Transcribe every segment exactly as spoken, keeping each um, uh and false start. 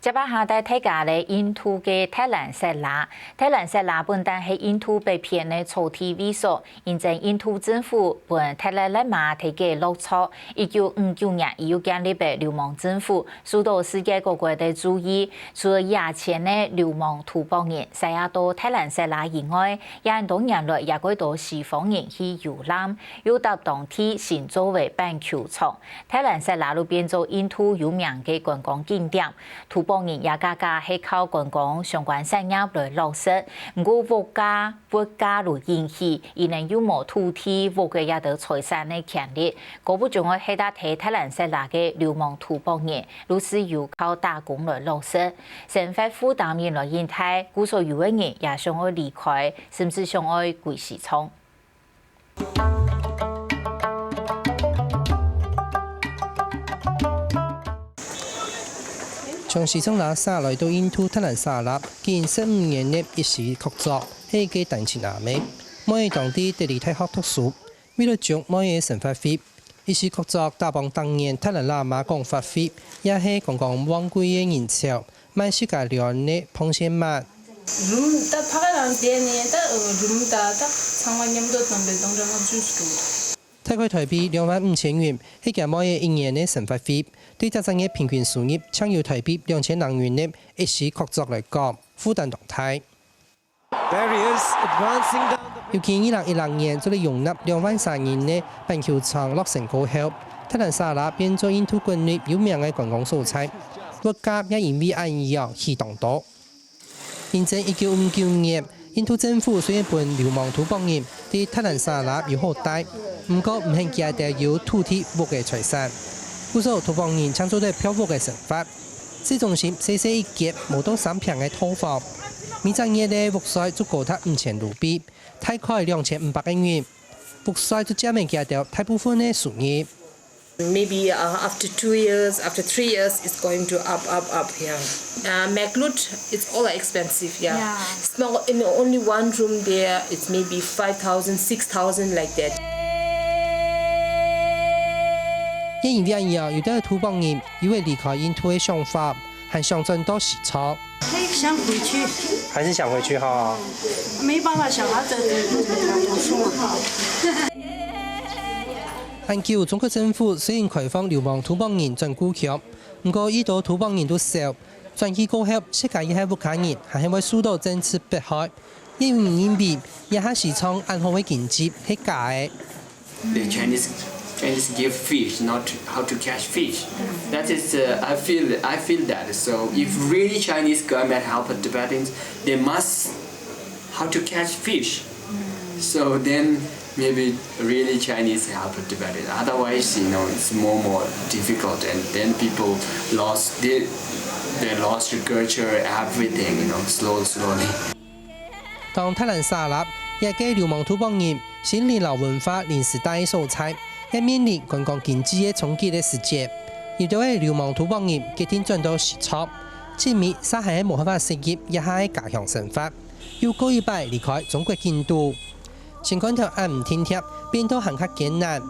接下來帶大家來印度个特蘭塞拉。特蘭塞拉本旦係印度北片个草地位所，因爭印度政府分特蘭拉馬提个落座。一九五九年，佢又建立个流亡政府，受到世界各國个注意。除了以前个流亡土borg人徙到特蘭塞拉以外，也當多年來也蓋多西方人去遊覽，又搭當地新做个板球場。特蘭塞拉就變做印度有名个觀光景點。 土borg人也較較係靠觀光相關產業來落實，毋過物價、物價就引起，佢等又無土地、屋个這兜財產个權利。過不久愛歇到在特蘭塞拉个流亡土borg人，就係有靠打工來落實，生活負擔因來引大，故所有个人也想愛離開，甚至想愛歸西藏。 從西藏拉薩來到印度特蘭薩拉，經十五年个一時確鑿，係一個單親阿姆。妹仔當在德里大學讀書，為了逐妹仔生活費，一時確鑿打幫逐年特蘭拉馬講法費，也係剛剛旺季个人潮，買自家料理个膨線鰻。 Room tak pakai dalam dia ni, tak room tak tak sama nyam tu tambah dong dong jus tu. 大概台幣兩萬五千元，係厥妹仔一年个生活費。對逐隻月平均收入，淨有台幣兩千零元个一時確鑿來講，負擔當大。 There he is, advancing down the 尤其二零一六年，做得容納兩萬三人个板球場落成過後，特蘭薩拉變做印度國內有名个觀光所在，物價也因為恁樣起當多。 因爭一九五九年，印度政府雖然分流亡土borg人在特蘭薩拉有好戴，毋過毋肯佢兜有土地、屋个財產。故所土borg人淨做得漂泊个生活。市中心細細一間無到三坪个套房，每隻月个屋稅就高達五千盧比，大概兩千五百個銀。屋稅就佔了佢兜大部分个收入。 Maybe uh, after two years, after three years, it's going to up, up, up here. Uh, Meklut, it's all expensive, yeah. Yeah. Small, in only one room there, it's maybe five thousand, six thousand like that. 也因為恁樣，有兜土borg人有會離開印度个想法，還想轉到西藏。想回去，還是想回去哈？沒辦法，小孩子讀書嘛。 恁久，中國政府雖然開放流亡土borg人轉故鄉，毋過已多土borg人都愁，轉去過後，自家也係屋下人，還係會受到政治迫害。也有人認為，這下西藏恁好个經濟係假个。 The Chinese Chinese give fish, not how to catch fish. That is, uh, I feel I feel that. So if really Chinese government help the Tibetans, they must how to catch fish. So then maybe really Chinese help Tibetans. Otherwise, you know, it's more more difficult, and then people lost they they lost the culture, everything. You know, slowly slowly. 當特蘭沙拉這個流亡土邦人心靈摎文化臨時戴个所在，也面臨觀光經濟个衝擊个時節，有兜个流亡土邦人決定轉到西藏，盡尾煞還係無辦法適應這下个家鄉生活，又過一擺離開中國境肚。心肝頭恁毋定貼，變到還較艱難，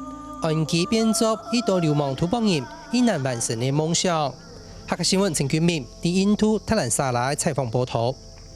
安居變做已多流亡土邦人已難完成个夢想。客家新聞陳君明在印度特蘭沙拉个採訪報導。